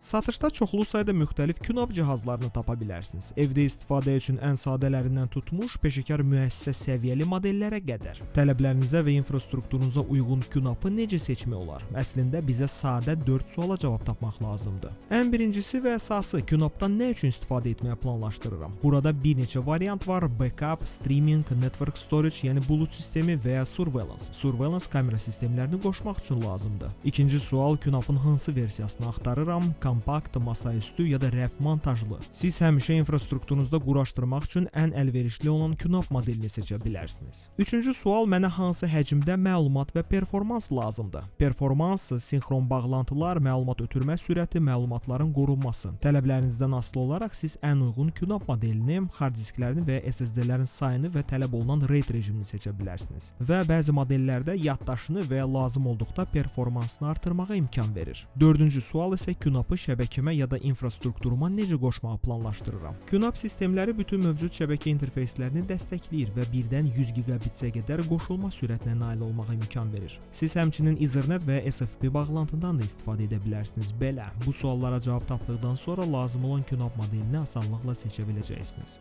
Satışda çoxlu sayda müxtəlif QNAP cihazlarını tapa bilərsiniz. Evdə istifadə üçün ən sadələrindən tutmuş peşəkar müəssisə səviyyəli modellərə qədər. Tələblərinizə və infrastrukturunuza uyğun QNAP-ı necə seçmək olar? Əslində bizə sadə 4 suala cavab tapmaq lazımdır. Ən birincisi və əsası, QNAP-dan nə üçün istifadə etməyi planlaşdırıram? Burada bir neçə variant var: backup, streaming, network storage, yəni bulut sistemi və ya surveillance. Surveillance kamera sistemlərini qoşmaq üçün lazımdır. İkinci sual, QNAP-ın hansı versiyasını axtarıram? Kompakt, masaüstü ya da rəf montajlı. Siz həmişə infrastrukturunuzda quraşdırmaq üçün ən əlverişli olan QNAP modelini seçə bilərsiniz. Üçüncü sual, mənə hansı həcmdə məlumat və performans lazımdır? Performans, sinxron bağlantılar, məlumat ötürmə sürəti, məlumatların qorunması. Tələblərinizdən asılı olaraq siz ən uyğun QNAP modelini, hard disklərini və SSD-lərin sayını və tələb olunan RAID rejimini seçə bilərsiniz. Və bəzi modellərdə yaddaşını və ya lazım olduqda performansını artırmağa imkan verir. Dördüncü sual isə, QNAP-ı şəbəkəmə ya da infrastrukturuma necə qoşmağı planlaşdırıram? QNAP sistemləri bütün mövcud şəbəkə interfeyslərini dəstəkləyir və birdən 100 gigabitsə qədər qoşulma sürətinə nail olmağa imkan verir. Siz həmçinin Ethernet və SFP bağlantıdan da istifadə edə bilərsiniz. Belə, bu suallara cavab tapdıqdan sonra lazım olan QNAP modelini asanlıqla seçə biləcəksiniz.